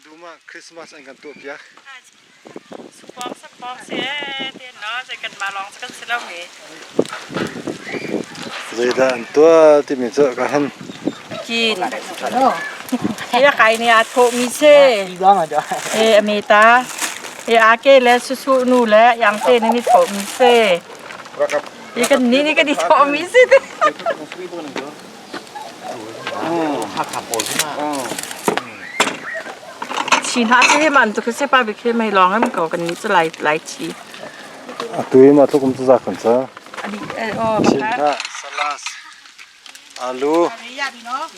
dum ah Christmas an kan tuah piak. Supong sapong si te no zei kan ma lawng kan si lo mi. Zeidah an tuah timi cu ka hen. Kin. Hi kai ni a tho mi se. E ameta. E ake le susu nu le yang te ni tho mi se. Hi kan ni ni kan i tho mi se. Chi hna cu hi man tu khi se pa bik hi mei lawng em ko kan nih cu lai lai chi. Atu hi ma tluk um cu za kan ca. Ani oh Chin hna salas alu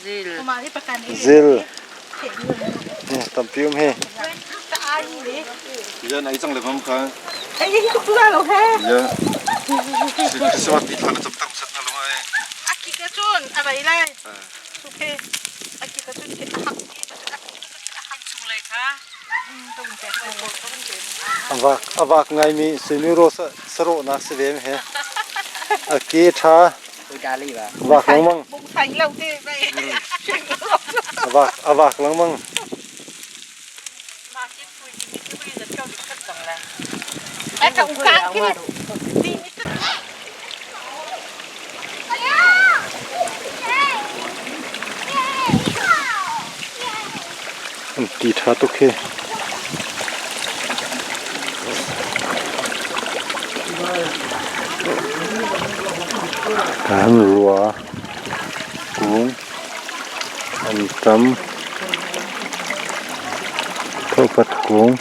zil zil tampi um hi. Yan ai cang le mam kha. Ai hi tu la lo he. Ya. Christmas ti thla na cham tak sat na lo ai. Aki ka chun a bai lai. Suke aki ka chun ke hak chung lei kha. Avak avak ngaimi suimiro sarawhnak si ve he. A ke tha vak lengmang. Avak avak lengmang. Ti ṭha tuk hi. Kan rua kung an tam. Thopat kung.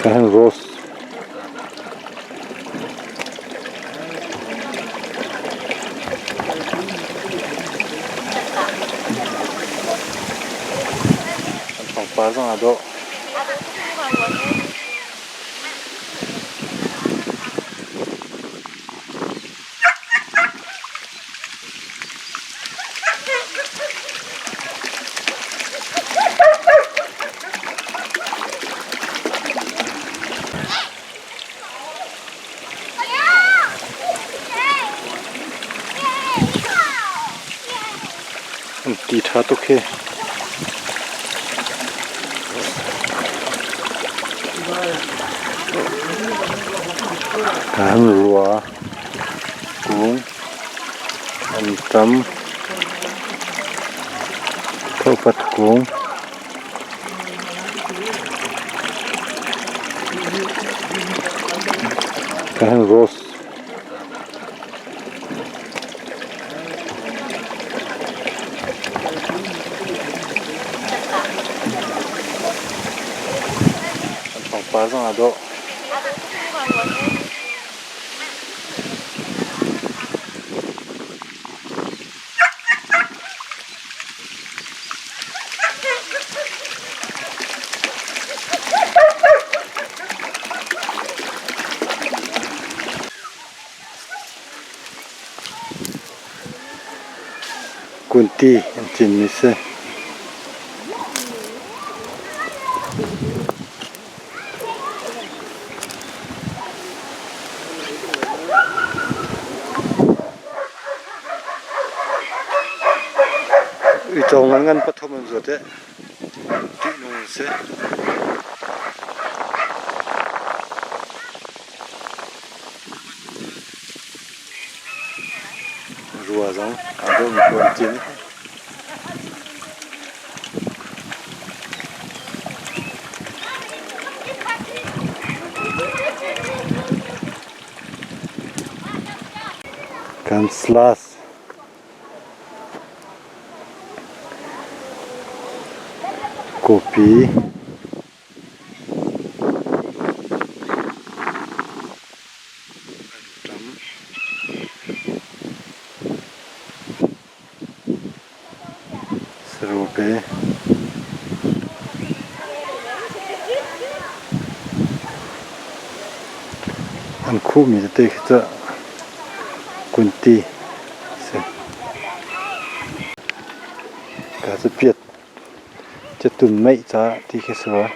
Kan rose. An pangpar zong aa dawh. Ti ṭha tuk hi. Kan rua kung an tam. Thopat kung. Kan rose. An pangpar zong aa dawh. Kunti an cinmi si. Uico ngan pathum an zuat i ṭihnung an si. Rua zong aa dawhmi ku an cin. Kan slas. Kawpi. An ṭam. Sarupe. An khuhmi tete khi cu kunti a si. Ka cu piat Catun meih caah ti khi si rua.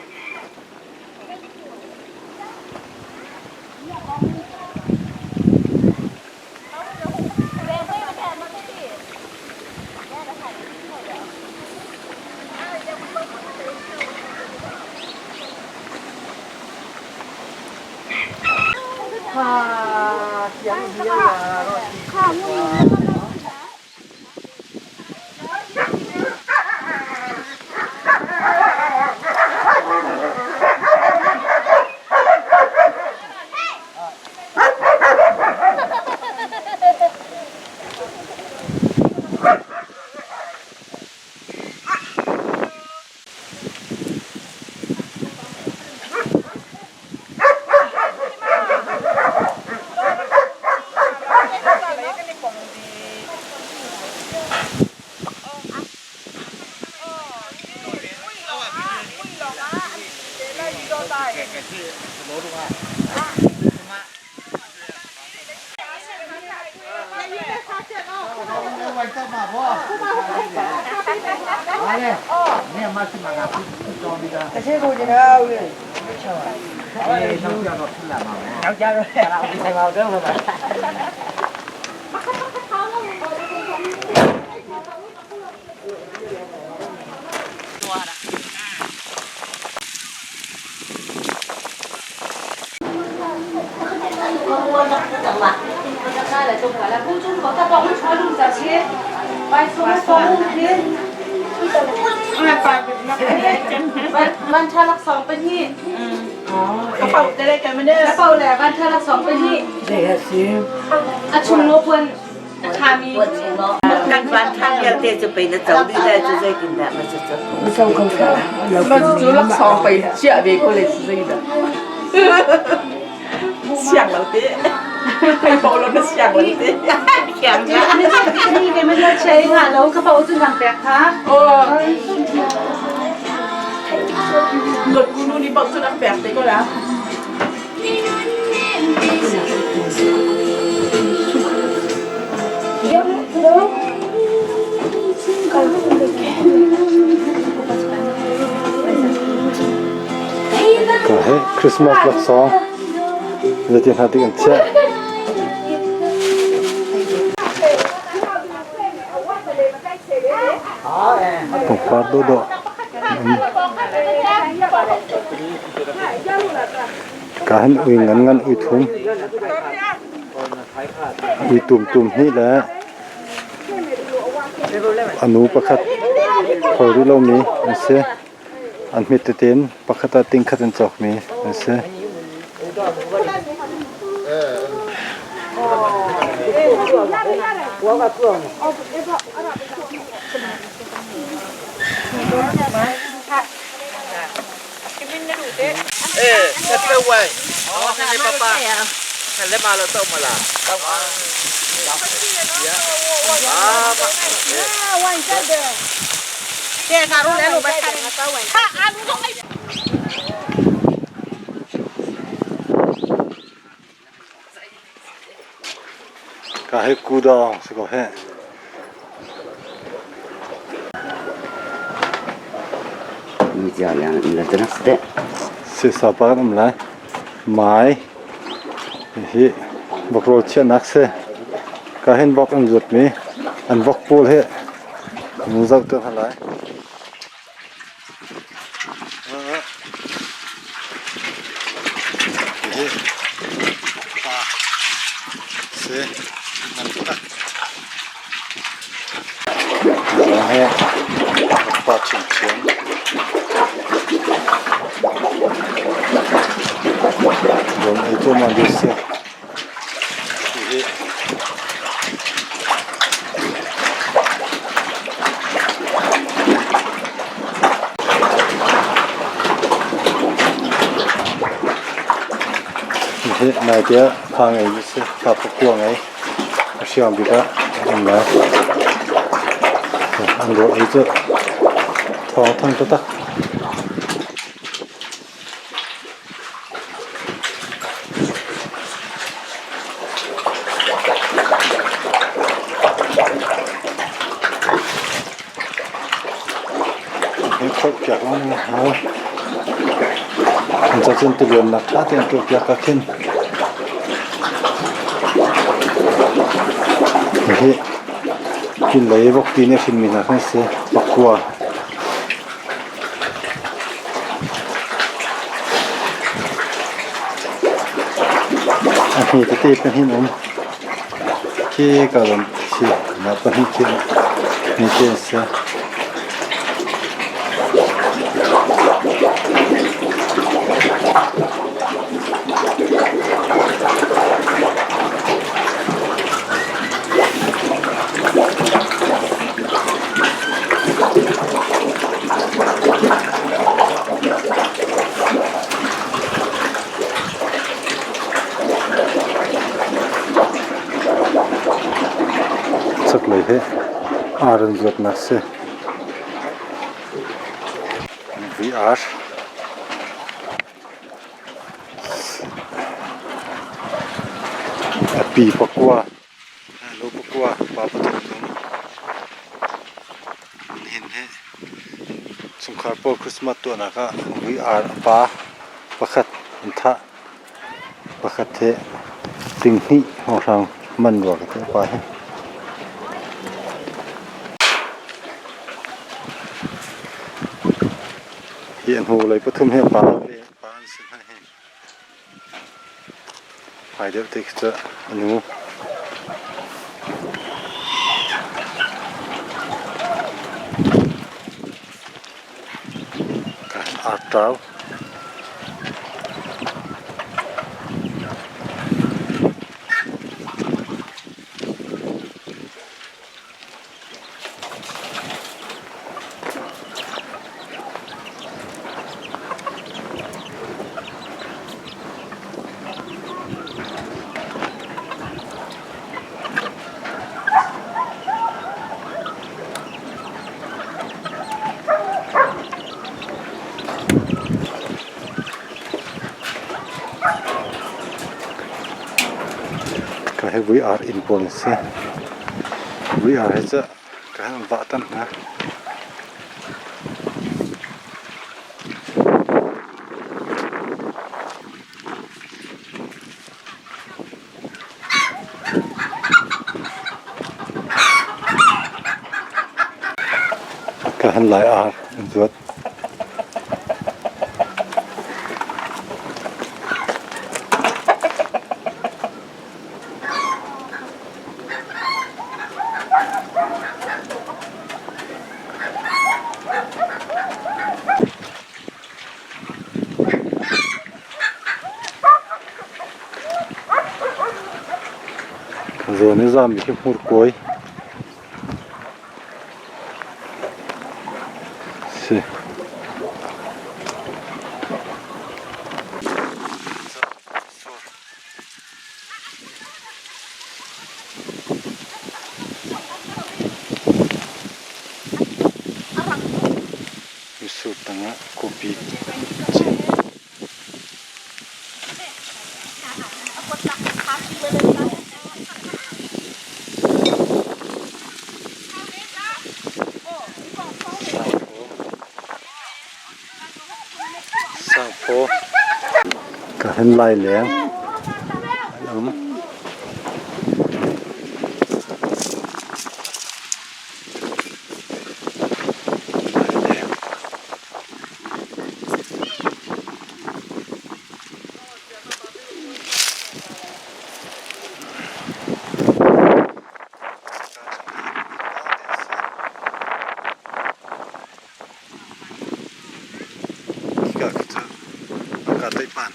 Kan vanṭha vialte cu pei na co dih lai cu zeitindah na cu cu. Cu laksawng pei chiah ve ko le zeidah. Siang lo te. Pei po lo na siang lo te. Siang na. Lot kunu ni bak cun an pek te ko la. Ka he Christmas laksawng zeiti hna tik an chiah. Pangpar dawhdawh Ka han ui ngan ngan ui thum. Ui tum tum hnih le a nu pakhat khoi rih lomi an si. An hmet tete in pakhat ah tingkhat an cawkmi an si. Ka he kudawng si ko heh. Sisa pa kan um lai. Mai hi vok chiahnak si. Ka hin vok an zuat mi an vok pawl hi an zoh te hna lai. Hihi pa si ngan tak. Zong hi pa chinchin. Zong ei cu man si. Hihi Hihi naite ah fa ngei mi si. Fa pakua ngei. A hriang bik ah an um lai. An rawl ei cu thawng thang taktak. Hi kholhpiak lengmang a hau. Cacun tiliannak ṭha tein tuahpiak ah khin hihi pinlei vokpi nih a hrinmi hna khan si pakua. Hi tete pahnih an um. Khi ka lam khi mah pahnih khi hmete an si. Chaklei hi ar an zuatnak si. VR. A pi pakua. Lo pakua pa pathum um. Nihin hi chungkhar pawl Christmas tuahnak ah VR a pa pakhat an thah. Pakhat hi cinghnih hrawnghrang man rua ka ti a pa hi. Hi a hnulei pathum hi a pa ve pa an si hna hi. Fai deuh te khi cu a nu. Artau. Ka hi vui ar inn pawl a si. Vui ar hi cu ka han vah tam hna. Ka han lai ar an zuat. Zawn i zami khi hmurkawi si. Mitsur tangah kawpi cin. Sangphaw. Ka hen lai leng. An um. Hika khi cu ka tlaihpan.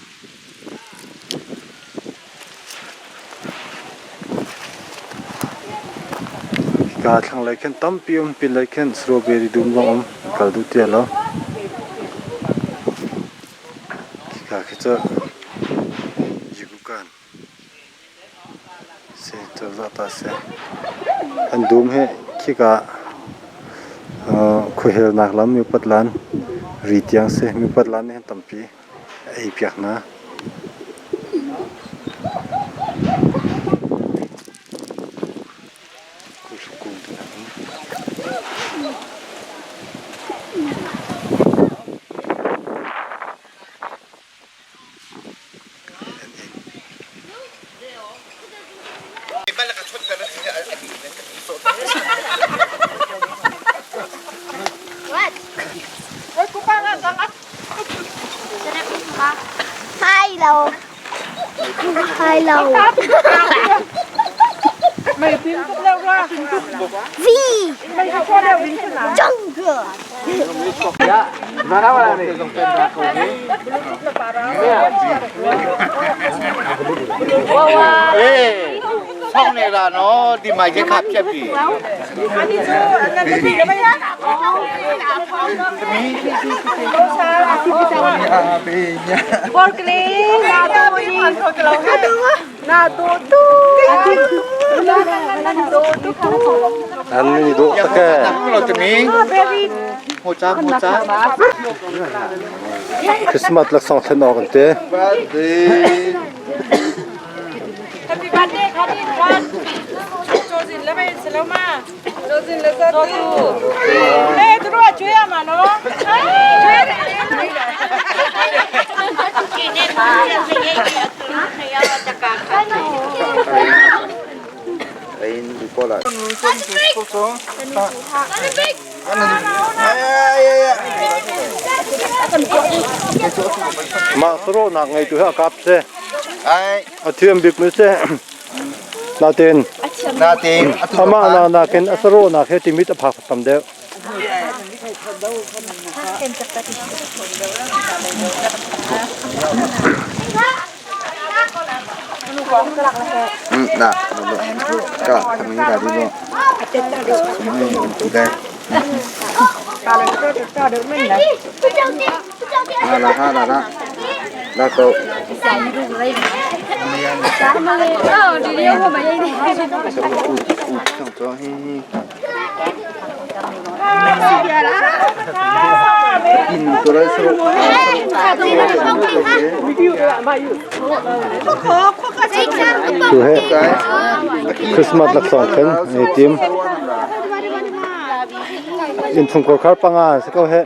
Hika thlanglei khin tampi um pinlei khin strawberry dum zong um an kal duh ti lo. Hika khi cu Yigukan si cozah ta si. An dum hi khika khuahelnak lam mipatlan ri tiang si. Mipatlan nih hin tampi a ei piak hna. Kung te hna um. Lai lo. V. Jungle. အေးဆောင်းနေတာနော်ဒီမှာရက်ခဖြတ်ပြီ An ni dawh tak ee. လို့တမီးဟိုချာဟိုချာ Christmas laksawng thlen awk an ti. birthday Happy birthday ခဒီခန်ချိုစင်လည်းပဲဆလုံးမချိုစင်လည်းတော့သူလေသူတို့ကကျွေးရမှာနော်ကျွေးတယ် Mah sarawhnak ngeitu hi a kap si. အိုင် A thiam bik mi si. Natin နာတင်အတူ amah na nakin a sarawhnak he timit a phak tam deuh. อืมน่ะก็ทำนี้ได้ดีบ่ได้ဟာလာဟာလာလာလာတော့ Tu he Christmas laksawng thlen ei tim. Innchungkhar khar panga si ko he.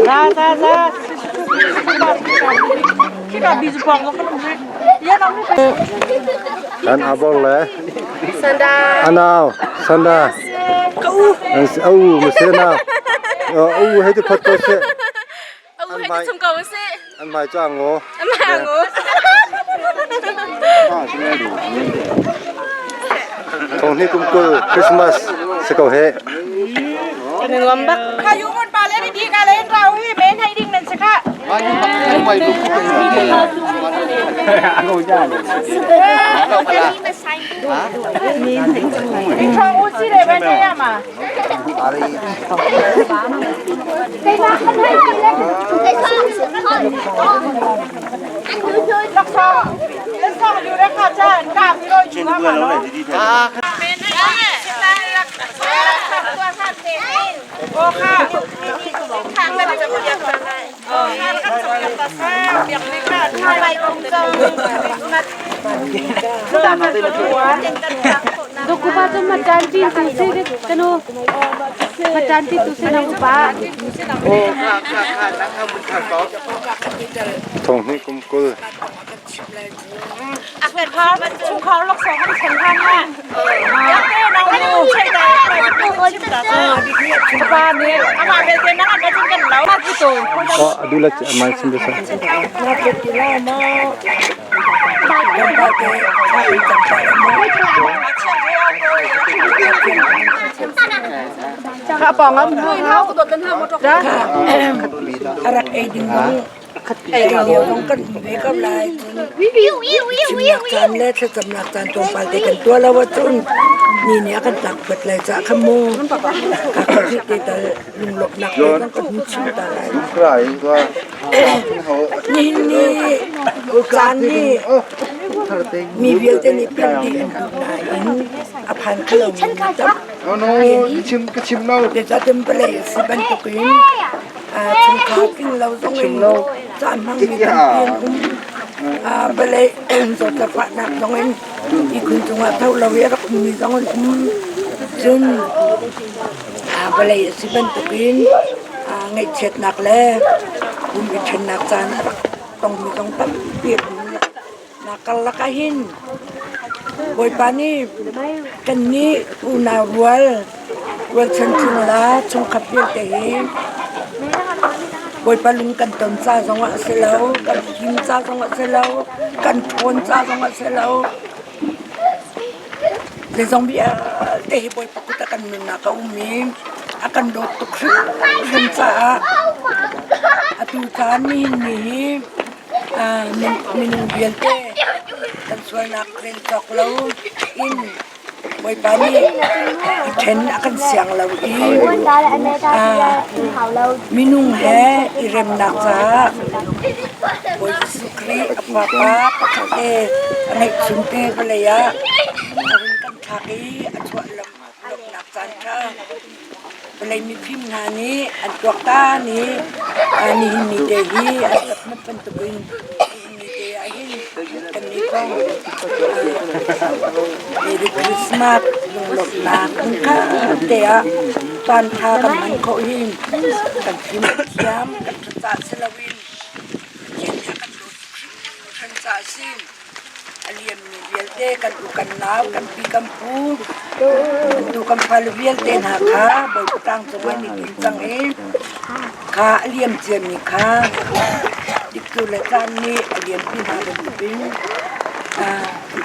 လာလာလာခိကဘီဇပောင်ကခလုံးရနော် An abor le. Sanda. Anau sanda. Kau. Au masena. Au he tu phat ko se. အခုဟဲ့ကချုံကောင်းစေ An mai cha ngo. အမငို Thong ni kum kul Christmas si ko he. ခါယူမွန်ပါလေဒီကလည်းရောဟိမင်းဟိဒင်းနန်စခါဒီချောင်းဦးစီးတယ်ပဲတဲ့ရမှာ လက်ဆောလက်ဆောယူရခါချန်ကာမီရောယူမှာနော်မင်းနဲ့စစ်တန်လက်โอ้ค่ะข้างแล้วจะเรียกอะไรอ๋อข้างแล้วจะเรียกตาซ่าเรียกนี่ค่ะไปองค์จงมาตามมาตัว Dokupa tu macan ti tu se kanu macan ti tu se na upa Thong ni kum kul. အဖေခါချုံခေါ်လောက်ဆောဟန်ချန်ခါနာရတဲ့နော်ဘူးချိန်တာချင်တာပါနေအမဘေတဲ့နာကချင်းကန်လောက်မကူတော့ Oh adu la mai sim sa. ခါပေါင်ငါမလို့ဟောကတော့တန်းမတော့ဒါ Arak ei ding dong ei lio dong kan ve ko lai chimnak caan le thlacamnak caan tlawmpal te kan tuah lo ahcun ni nih a kan tlak phat lai caah kha mu ka kan hrih te tal lunglawmhnak le zong kan hun chim ta lai. Nihin ni caan hi mi vialte nih panh dih an duh nain a phan kho lomi mi tam. Zeicahtiah vawlei a si bantukin chungkhar tling lo zong in caan hmangmi tampi an um. Vawlei zawtnak fahnak zong in ihkhun cungah tho lo i a rak ummi zong an um. Cun vawlei a si bantukin ngaihchiatnak le pum i ṭhennak caan a rak tongmi zong tampi an um. Na karlak ah hin Bawipa nih kannih unau rual rualchan chung la chungkhat vialte hi Bawipa lung kan ton ca zongah a si lo, kan fim ca zongah a si lo, kan ṭhawn ca zongah a si lo. Zeizong vialte hi Bawipa kut ah kan nunnak a um i a kan dawt tuk hrimhrim caah atu caan nihin ni hi Minung vialte kan sualnak rel cawk lo in Bawipa nih i ṭhen a kan siang lo i minung he i remnak caah Bawi Jesuh Khrih a Fapa pakhat te a ngeihchun te vawlei ah a run kan thlak i a chuah lawmhnak caan ṭha. Vawlei mifim hna nih an tuaktan i nihin ni te hi an ṭap bantukin nihin ni te ah hin kannih zong Merry Christmas lunglawmhnak hmunkhat te ah caan ṭha kan hman khawh hi kan fim kan thiam kan ṭhat caah si loin Pathian nih a kan dawt hringhran caah a si. A liammi vialte kan u kan nau, kan pi kan pu, kan tu kan fale vialte hna kha Bawipa tlang cung an i din cang i kha a liam ciami kha diktu le caan nih a liampi hna bantukin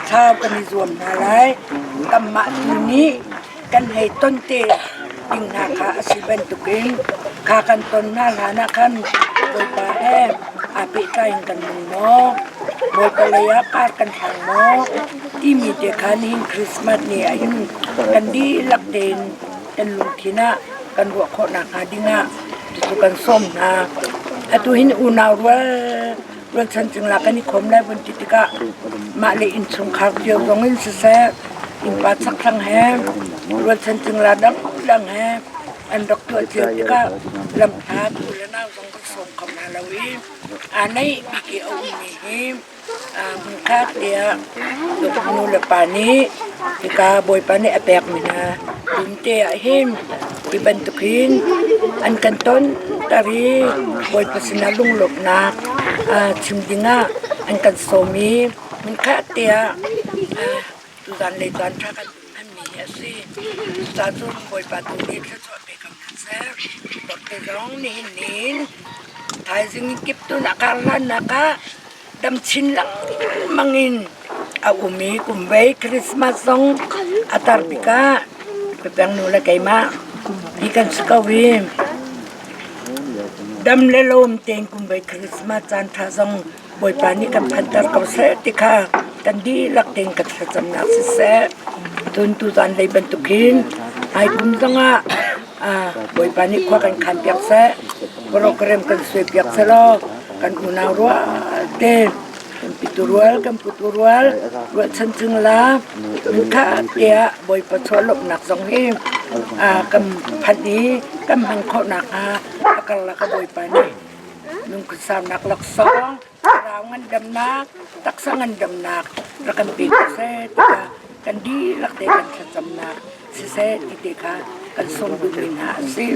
thlau kan i zuam hna lai. Kanmah tu nih kan hei ton te ding hna kha a si bantukin kha kan ton hna hlan ah khan Bawipa he aa pehtlai in kan nung maw? Bawipa lei ah kar kan hlang maw? Timi te kha nihin Christmas ni ah hin kan dihlak tein kan lungthin ah kan ruah khawh nakhnga dingah cucu kan sawm hna. Atu hin unau rual rualchan cingla kan i khawm lai vun ti tikah mah le innchungkhar cio zong in siseh innpa chakthlang he rualchan cingla dangdang he an rak tuah cio tikah lamhla tu le nau zong kan sawm kho hna lo i aa neih bik i a ummi hi hmunkhat tiah nu le pa nih hika Bawipa nih a pekmi hna dum te ah hin hi bantuk hin an kan ton tar i Bawipa sinah lunglawmhnak chim dingah an kan sawm i hmunkhat te ah tuzan lei caan ṭha kan hmanmi hi a si. Cucaah cun Bawipa tu nih thluachuah pe ko hna seh. Dawtte zong nihin niin thaizing in kiptun a kar hlannak ah dam chin lengmang in a um i kum vei Christmas zong a tar bik ah Pepeng nu le keimah hi kan si ko i dam le lawm tein kum vei Christmas caan ṭha zong Bawipa nih kan phanter ko seh ti kha kan dihlak tein kan thlacamnak siseh. Cun tuzan lei bantukin hmaikum zongah Bawipa nih khua kan khan piak seh, program kan suai piak seh law kan unau rual te kan pitu rual kan putu rual ruahchan cung la kha tiah Bawipa chuah lawmhnak zong hi kan phanh i kan hman khawh nakhnga a karlak a Bawipa nih lungkhuasaunak laksawng thlarau ngandamnak taksa ngandamnak rak kan pe ko seh tiah kan dihlak te kan thlacamnak siseh ti te kha kan sawm duhmi hna a si.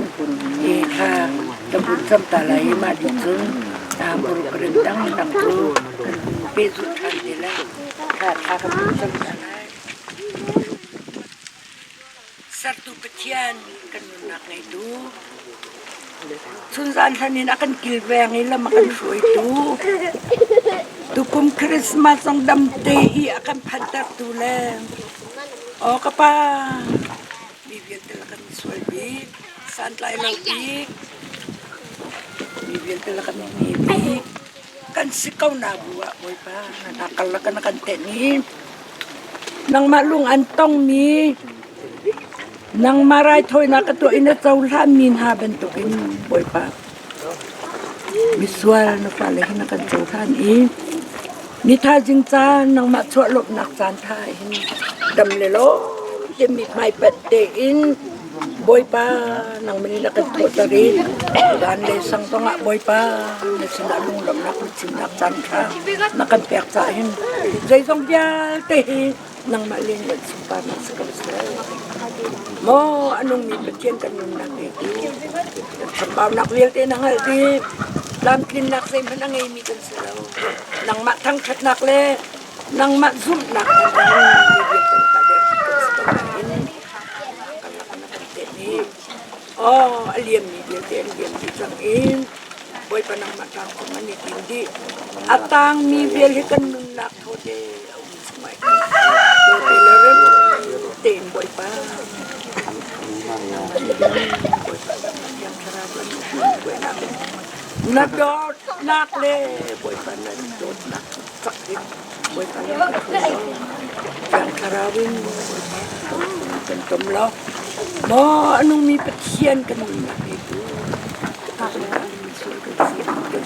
Hi kha kan vun cam ta lai i mah ding cun program dangdang cu kan vun pehzulh ṭhan te lai. Kha thla kan vun cam ta lai. Sertu Pathian kan nunnak ngeitu, chunzan hlan in a kan kilveng i lam a kan hruaitu, tukum Christmas zong damte i a kan phantertu le aw ka pa, mi vialte lakah mi sual bik, santlai lo bik, mi vialte lakah mi hme bik, kan si ko na bu ah Bawipa na karlak na kan tenh i Nangmah lung an tongmi, nangmah raithawinak ka tuah i na cohlanmi hna bantukin Bawipa, misual na fale hi na kan cohlan i ni thaizing caan nangmah chuah lawmhnak caan tha hin dam le lawm te mithmai panh tein Bawipa nangmah nih na kan thawhter i van le sang zongah Bawipa na sinah lunglawmhnak na chimnak caan ṭha na kan pek caah hin zeizong vialte hi Nangmah lianngan sunparnak si ko seh. Maw a nungmi Pathian kan nunnak ngeitu, kan chambaunak vialte na hngalh dih. Tlamtlinnak zeihmanh a ngeimi kan si lo. Nangmah thangṭhatnak le nangmah zumhnak thawngin mi vialte lakah derpi kan si ko nain kan lakah na kan tenh i aw a liammi vialte an liam dih cang i Bawipa nangmah tlang cung an i tim dih. A tangmi vial hi kan nunnak thawte a um chungah hin dawte le rem tein Bawipa Bawipa Thiang Thlarau kan buainak na dawtnak le Bawipa na dawtnak cak in Bawipa na kan hruai Thiang Thlarau in Bawipa kan tom lo maw a nungmi Pathian kan nunnak ngeitu kan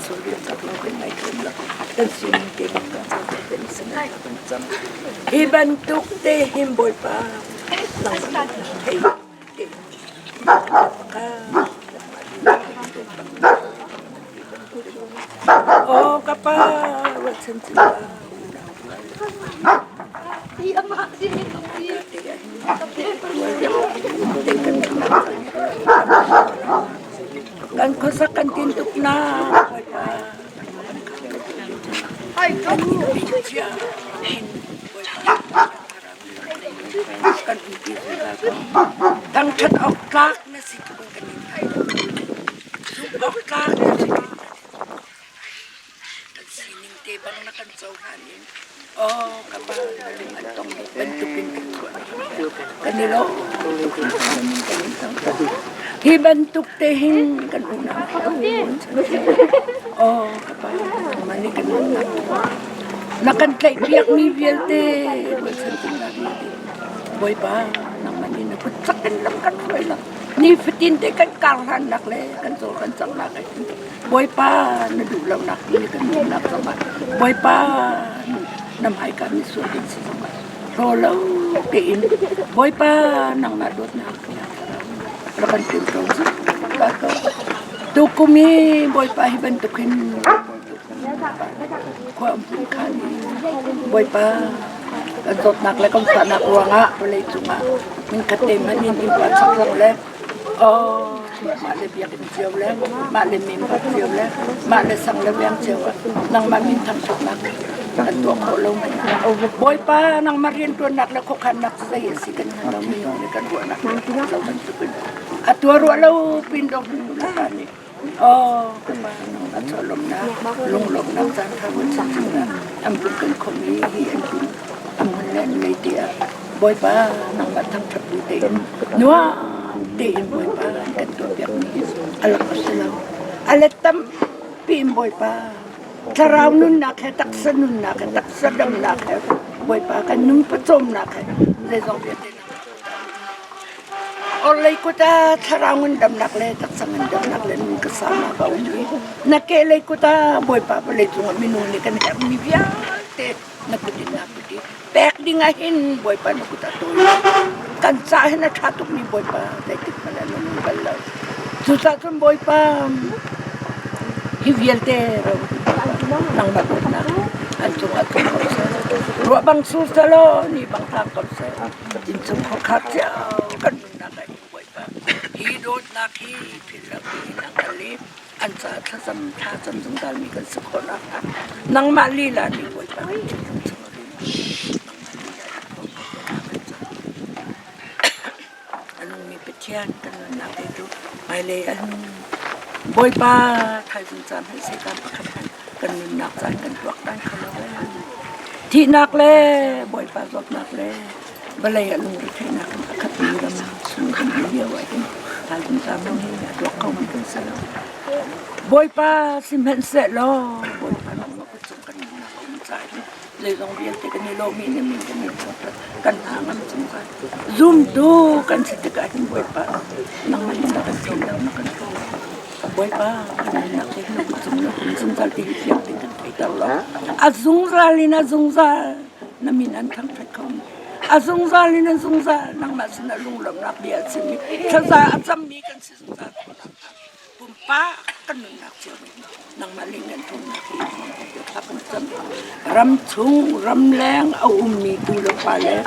sual kan tak lo kan ngaithiam lo kan sining te bang kan cam kan sinah kan cam hi bantuk te hin Bawipa nangmah thei te Oh kapa ruahchan cu Kan khuasak kan tin tuk na. Kan Thangṭhat awk tlak na si tuk kan in thai. Zumh awk tlak na si Kan sining te bang na kan cohlan in aw ka pa na lung an tong bantukin kan tuah kan i lawm hi bantuk te hin kan unau aw ka pa mani kan na kan tlaih piak mi vialte Bawipa nangmah nih na kut cak in lam kan hruai lang nifatin te kan kar hlannak le kan cawl kan cangnak ai Bawipa na duh lonak ni kan duhnak zongah Bawipa na hmaika mi sual kan si zongah hlaw lo tein Bawipa nangmah dawtnak rak kan ṭin ko ko tukum i Bawipa hi bantukin khua um khan Bawipa kan zawtnak le kan fahnak ruangah vawlei cungah hmunkhat te hmanh in innpa chak le Oh, mah le biakinn cio le mah le member cio le mah le sang le veng cio ah nangmah min thangṭhatnak kan tuah khawh lo man. Bawipa nangmah rianṭuannak le khuakhannak zei a si kan hngal lo minung nih kan ruahnak lo bantukin a tua ruah lo pin dong nu le pa nih oh kapa a chawlawmnak lunglawmnak caan ṭha vun si cungah an pun kan khom i hi an pun a hmun le an lei tiah Bawipa nangmah thangṭhat bu tein nuam tein Bawipa kan tuahpiakmi hi a lak a si lo. A let tampi in Bawipa thlarau nunnak he taksa nunnak he taksa damnak he Bawipa kan nun pawcawmnak he zeizong vialte Orhlei kut ah thlarau ngandamnak le taksa ngandamnak le nun ka saunak a um i na kehlei kut ah Bawipa vawlei cungah minung nih kan herhmi vialte na kut in naa put i pek ding ah hin Bawipa na kut ah tawi. Kan ca hin a ṭha tukmi Bawipa zeitik hmanh ah na nung bal lo. Cucaah cun Bawipa hi vialte ro nangmah dawtnak an cungah tlung ko seh. Ruah bang sur seh law ni bang hlang ko seh. Innchungkhar khar cio kan nunnak ah Bawipa hi dawtnak hi philh lo tein a kal i an caah thlacam thlacam zungzal mi kan si khawh nakhnga nangmah lila nih Bawipa kan thinlung chungah rian nangmah lila nih a nungmi Pathian kan nunnak te cu hmailei an Bawipa thaizing caan hmanh sehtan pakhat hmanh kan nunnak caan kan tuaktan kho lo thihnak le Bawipa zawtnak le vawlei ah lungretheihnak in a khatmi ram chung kan um lio ah hin thaizing caan hmanh hi a tuak khomi kan si lo. Bawipa sihmanhsehlaw Bawipa nangmah kut cung kan nunnak a um caah hin zeizong vialte kan i lawm i na min kan in thangṭhat kan hna ngam zungzal. Zumtu kan si tikah hin Bawipa nangmah nih na kan philh lo na kan hlaw lo. Bawipa kan nunnak hi na kut cung na um zungzal ti hi fiang tein kan theihter lo. A zungzal in a zungzal na min an thangṭhat kho a zungzal in a zungzal nangmah sinah lunglawmhnak bia a chim i thlaza a cammi kan si zungzal khawh nakhnga pumpak Pumpak kan nunnak cio nangmah ling kan ṭhawnnak hi thla kan cam. Ram chung ramleng a ummi tu le pa le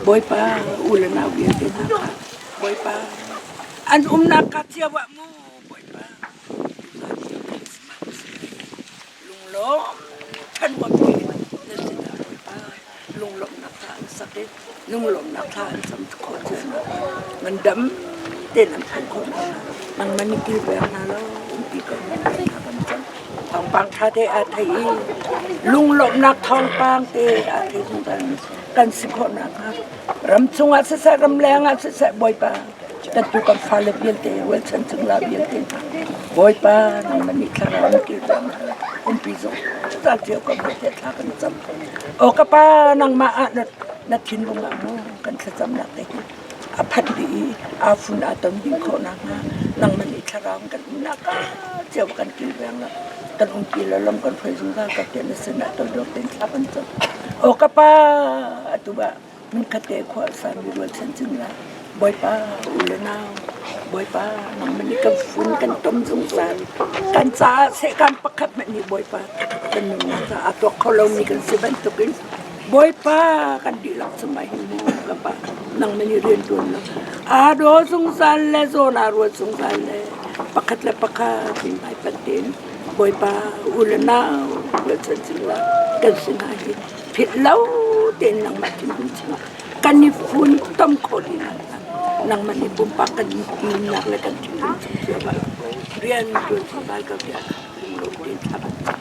Bawipa u le nau vialte hna kha Bawipa an umnak ka cio ah mu Bawipa lunglawm thanuam tein na sinah Bawipa lunglawmhnak hla an sak i lunglawmhnak hla an cam khawh cio ngandam tein an phanh khawh nakhnga nangmah nih kilveng hna law umpi ko hna kan cam. Thawngpang ṭha te aa thei i lunglawmhnak thawngpang te aa thei zungzal kan si khawh nakhnga ram chungah siseh ramleng ah siseh Bawipa kan tu kan fale vialte rualchan cungla vialte hna Bawipa nangmah nih thlarau na kilveng hna umpi zungzal cio ko tiah thla kan cam. Aw ka pa nangmah ah na thinlung ah maw kan thlacamnak te hi a phanh dih i aa fun aa ton dih khawh nakhnga nangmah nih thlarau kan umnak cio kan kilveng la kan umpi la lam kan hruai zungzal ka tiah na sinah toidor tein thla kan cam. Aw ka pa atu ah hmunkhat te khua sami rualchan cingla Bawipa u le nau Bawipa nangmah nih kan fun kan tom zungzal kan caah sehkan pakhat hmanh nih Bawipa kan nunnak caah a tuak kho lomi kan si bantukin Bawipa kan dihlak cungah hin mu ka pa nangmah nih rian ṭuan lo aa daw zungzal le zawn aa ruat zungzal le pakhat le pakhat in hmaipanh tein Bawipa u le nau rualchan cingla kan si hna hi philh lo tein nangmah thinhun chungah kan i funtom khawh dih nakhnga nangmah nih pumpak kan nunnak le kan thinlung chung cio ah rian ṭuan zungzal ko tiah lunglawm tein thla kan cam.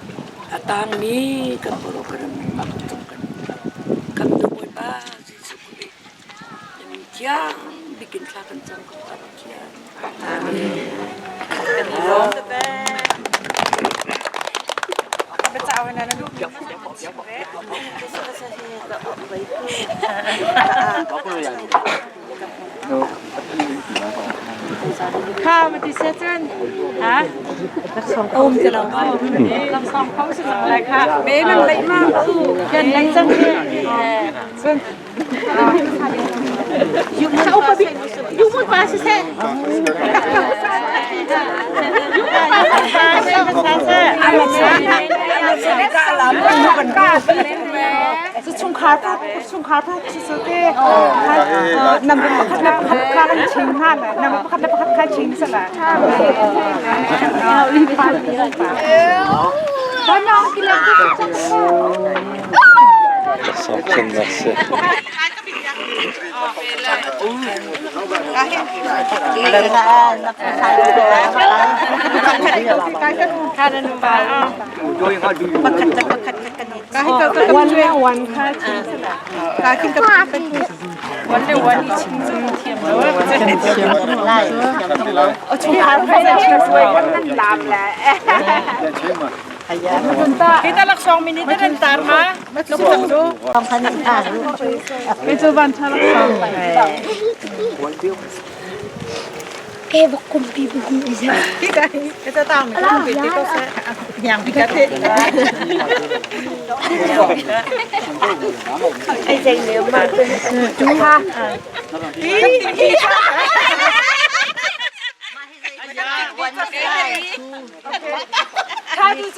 A tangmi kan program mah cung kan kan tu Bawipa Jesuh Khrih na min thiang bikin thla kan cam ko ta Pathian. Amen. Kan i lawm taktak. Kha ma ti se cun ha um ti lo laksawng kho si cang lai kha be nan leih ma kan lei cang he cun Yung pa si se. Chungkhar chungkhar si su te nam pakhat le pakhat kha kan ching hna nam pakhat le pakhat kha ching sala. Kita laksong mini te nan tar ma.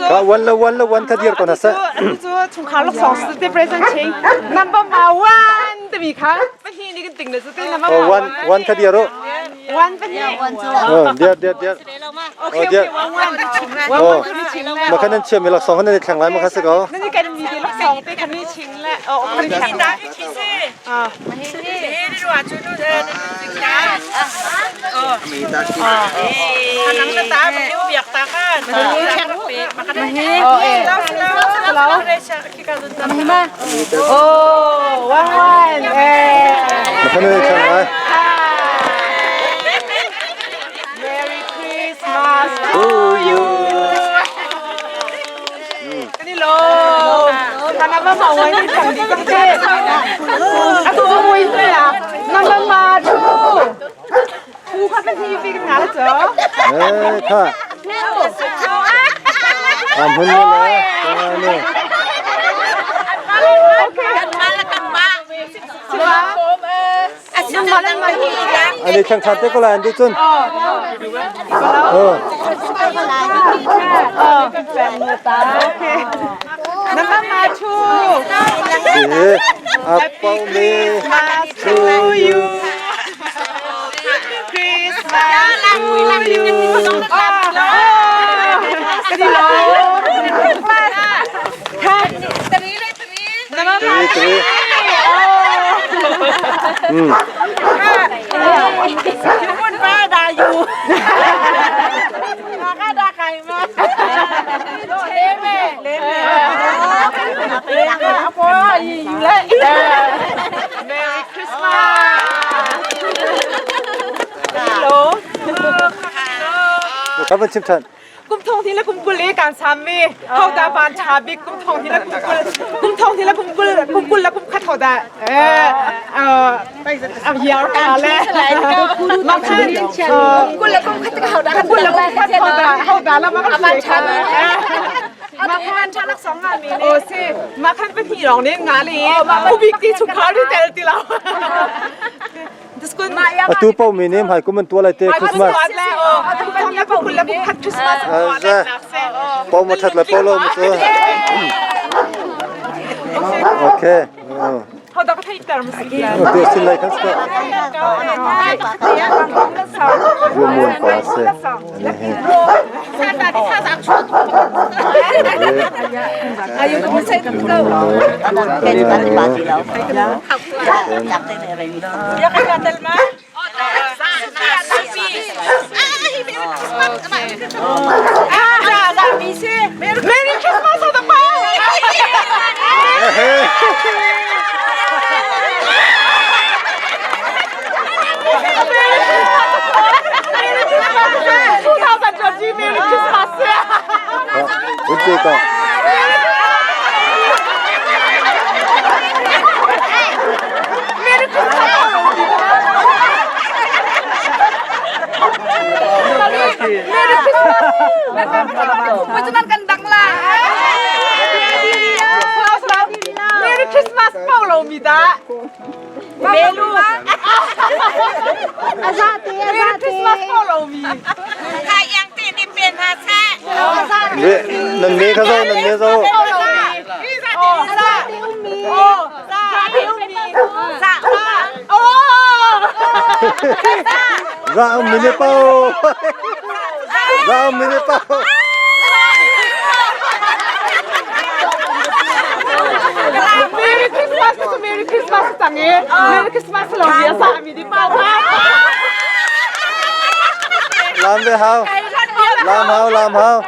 Ka wan le wan le wan kha dir ko na seh. Cu chungkhar laksawng te present ching number ma one timi kha pahnih nih kan ting le cu te number ma one one kha dir u. One pahnih. Oh, dir dir dir. Okay okay one one. One one kan ching le. Ma khan nan chiam mi laksawng khan nan i thleng lai ma kha si ko. Nan i kan mi te laksawng te kan i ching le. Oh kan i thleng. Ah. Oh, one one. Merry Christmas to you. Kan i lawm. Kana ba ma wai ni thang di cang te. Atu cu mui te ah. Na ma ma thu. Thu kha kan hi bi kan nga la cho. Eh kha. Am hun le le. Kan ma la kan ma. Ani thlang than te ko lai an ti cun. Happy Christmas to you. Christmas to you. Merry Christmas. Hello. Ka van chim than. Kum thong thi le kum kul e kan sam mi ho da van tha bik kum thong thi le kum kul kum thong thi le kum kul kum kul le kum khat ho da eh yar ka le ma khan kul le kum khat ka ho da kul le kum khat ho da ho da la ma khan tha ma khan tha lak song nga mi o si ma khan pa thi rong ne nga le ubik ti chung khar ri tel ti lo. Atu pau mi nih hmai kum an tuah lai te Christmas. Pau ma that lai pau lo ma cu. Okay. Tu sin lai kan sta. Ruamuan pa se. Ani he. Merry Christmas on the Merry Christmas. Unte ka. Merry Christmas. Merry Christmas Paulo mi da. Melu. Merry Christmas Paulo mi. Nan me kha zo nan me zo. Ra um mi ne pau. Ra um mi ne pau. Merry Christmas Merry Christmas tang e Merry Christmas lo bia sa mi di pa Lam ve hao. Lam hao lam hao.